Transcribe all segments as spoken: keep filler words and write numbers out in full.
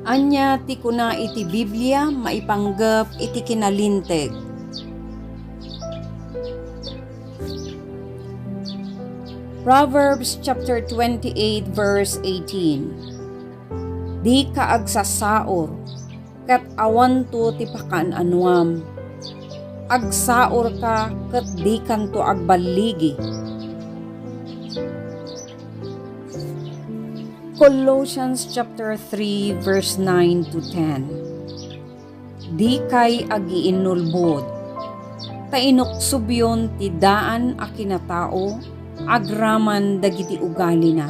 Ania ti kuna iti Biblia maipanggep iti kinalinteg? Proverbs chapter twenty-eight, verse eighteen. Dika agsasaur, ket awanto ti pakaan-anuam. Agsaurka ket dikanto agballigi. Colossians chapter three, verse nine to ten. Dikay agiinnulbod, ta inuksobyon ti daan a kinatao agraman dagiti ugalina,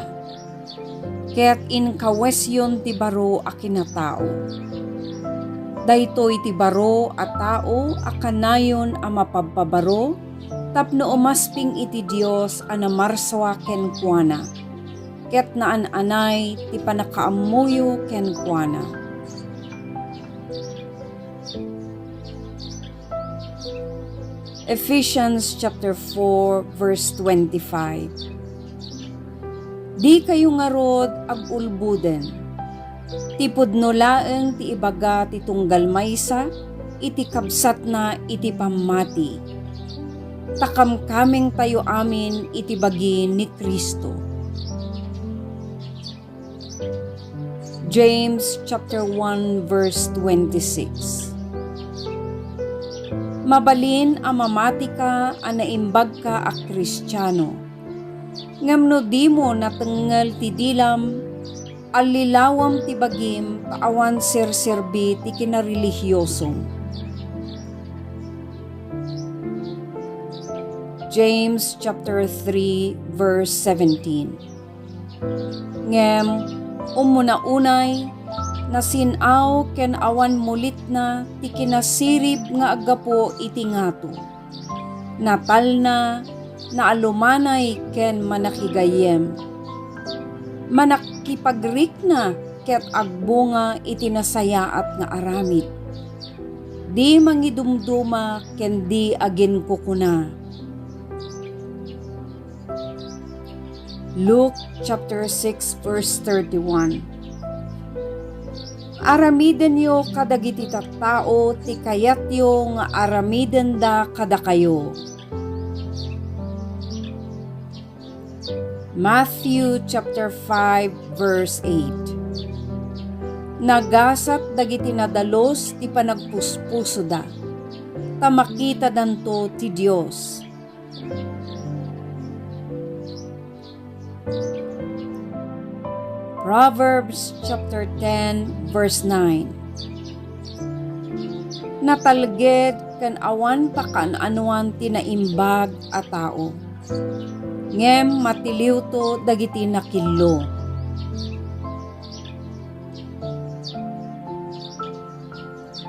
ket inkawesyon ti baro a kinatao. Daytoy ti baro a tao a kanayon a mapabpabaro tapno umasping iti Dios a namarsua kenkuana, ket naan-anay ti pannakaammoyo kenkuana. Ephesians chapter four, verse twenty-five. Dikayo ngarud agulboden. Ti pudno laeng ti ibaga ti tunggal maysa iti kabsatna iti pammati. Ta kamkamengtayo amin iti bagi ni Cristo. James chapter one, verse twenty-six. Mabalin a mamatika a naimbagka a Kristiano. Ngem no dimo natengngel ti dilam, allilawam ti bagim ta awan serserbi ti kinarelihiosom. James chapter three, verse seventeen. Ngem ummuna unay, nasin-aw ken awan mulitna ti kinasirib nga aggapu iti ngato. Natalna, naalumanay ken manakigayyem. Manakipagrikna ket agbunga iti nasayaat nga aramid. Di mangidumduma ken di aginkukuna. Luke chapter six, verse thirty-one. Aramidenyo kadagiti tattao ti kayatyo nga aramidenda kadakayo. Matthew chapter five, verse eight. Nagasat dagiti nadalus ti panagpuspusoda, ta makitadanto ti Dios. Proverbs chapter ten, verse nine. Natalged ken awan pakaan-anoan ti naimbag a tao, ngem matiliwto dagiti nakillo.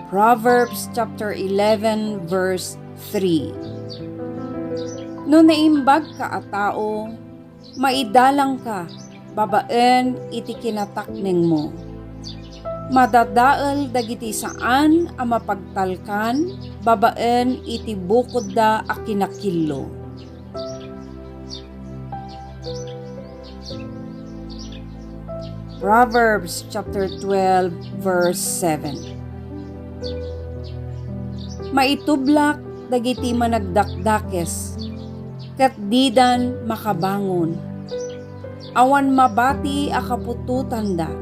Proverbs chapter eleven, verse three. No naimbagka a tao, maidalangka babaen iti kinataknengmo. Madadael dagiti saan a mapagtalkan babaen iti bukodda a kinakillo. Proverbs chapter twelve, verse seven. Maitublak dagiti managdakdakes, ket didan makabangon. Awan mabati a kaputotanda,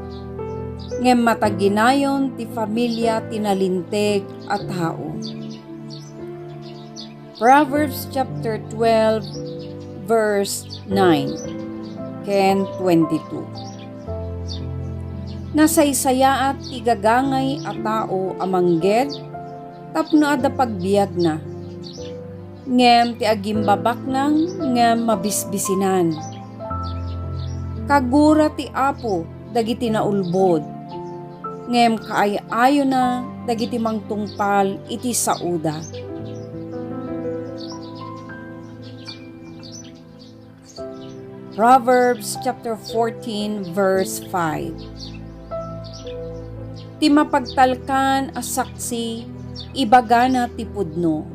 ngem mataginayon ti familia ti nalinteg a tao. Proverbs chapter twelve, verse nine ken twenty-two. Nasaysayaat ti gagangay a tao a mangged tapno adda pagbiagna, ngem ti agimbabaknang ngem mabisbisinan. Kagura ti Apo dagiti naulbod, ngem kaay-ayona dagiti mangtungpal iti saoda. Proverbs chapter fourteen, verse five. Ti mapagtalkan a saksi ibagana ti pudno.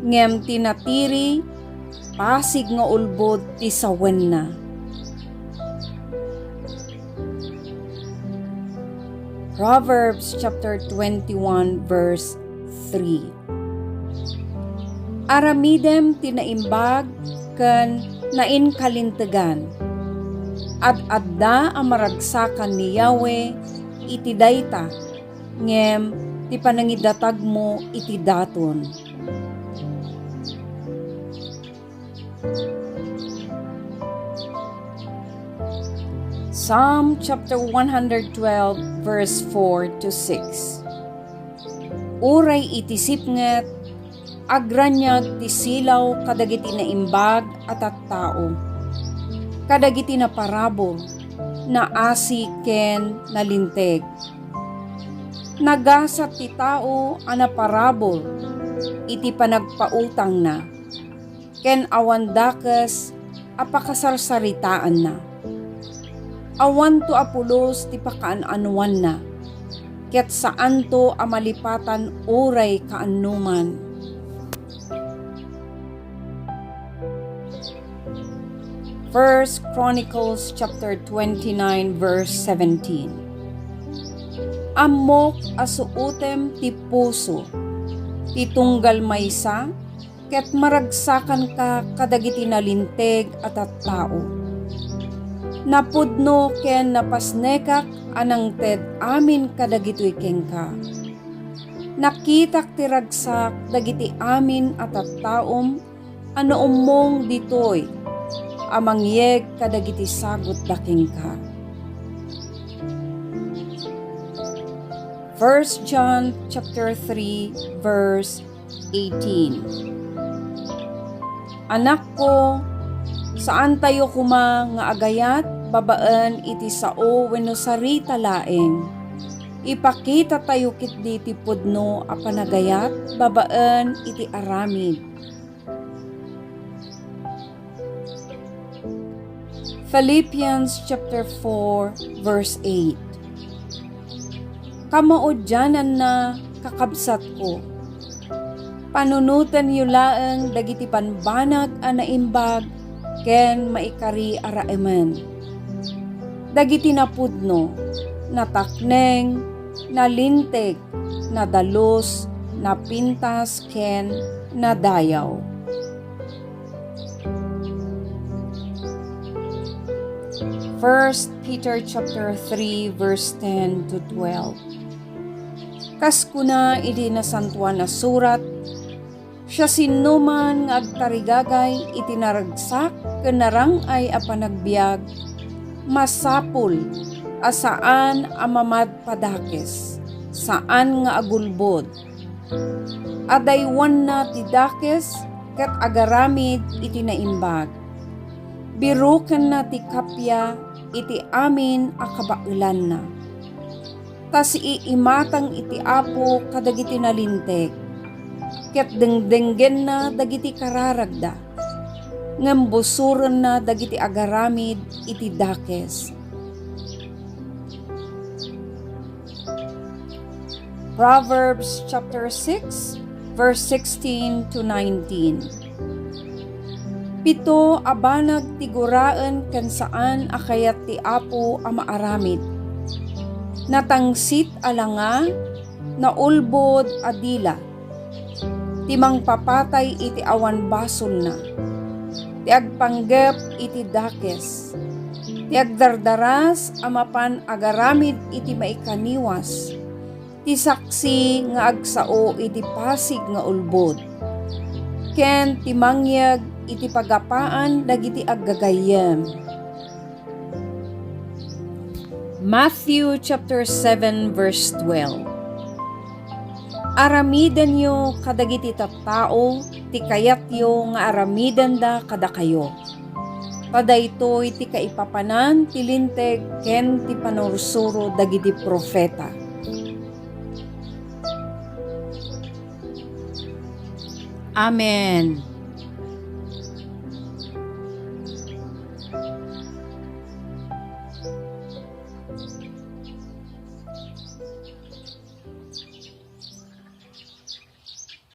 Ngem ti natiri, pasig nga ulbod ti sawenna. Proverbs chapter twenty-one, verse three. Aramidem ti naimbag ken nainkalintegan. Ad-adda a maragsakan ni Yahweh iti dayta, ngem ti panangidatagmo iti daton. Psalm chapter one hundred twelve, verse four to six. Uray iti sipnget, agraniag ti silaw kadagiti naimbag a tattao, kadagiti naparabur, naasi ken nalinteg. Nagasat ti tao a naparabur iti panagpautangna, ken awan dakes a pakasarsaritaanna. Awanto a pulos ti pakaan-anoanna, ket saanto a malipatan uray kaannuman. First Chronicles chapter twenty-nine, verse seventeen. Ammok a suotem ti puso, ti tunggal maysa, ket maragsakanka kadagiti nalinteg a tattao. Napudno ken napasnekak a nangted amin kadagitoy kenka. Nakitak ti ragsak dagiti amin a tattaom a naummong ditoy a mangyeg kadagiti sagutda kenka. First John chapter three, verse eighteen. Anakko, saantayo koma nga agayat babaen iti sao wenno sarita laeng. Ipakitatayo ketdi ti pudno a panagayat babaen iti aramid. Philippians chapter four, verse eight. Kamaudiananna, kakabsatko, panunotenyo laeng dagiti bambanag a naimbag ken maikari a raemen. Dagiti napudno, natakneng, nalinteg, nadalus, napintas, ken nadayaw. First Peter chapter three, verse ten to twelve. Kas kuna iti Nasantoan a Surat, siasinoman nga agtarigagay iti naragsak ken narang-ay a panagbiag, masapul a saan a mamadpadakes, saan nga agulbod, a daywanna ti dakes ket agaramid iti naimbag. Birukenna ti kappia iti amin a kabaelanna. Ta siimatang iti Apo kadagiti nalinteg, ket dengdenggenna dagiti kararagda, ngem busorenna dagiti agaramid iti dakes. Proverbs chapter six, verse sixteen to nineteen. Pito a banag ti guraen ken saan a kayat ti Apo a maaramid. Natangsit a langa, naulbod a dila. Ti mangpapatay iti awan basolna. Ti agpanggep iti dakes. Ti agdardaras a mapan agaramid iti maikaniwas. Ti saksi nga agsao iti pasig nga ulbod. Ken ti mangyeg iti pagapaan dagiti aggagayyem. Matthew chapter seven, verse twelve. Aramidenyo kadagiti tattao ti kayatyo nga aramidenda kadakayo. Ta daytoy ti kaipapanan ti Linteg ken ti panursuro dagiti profeta. Amen.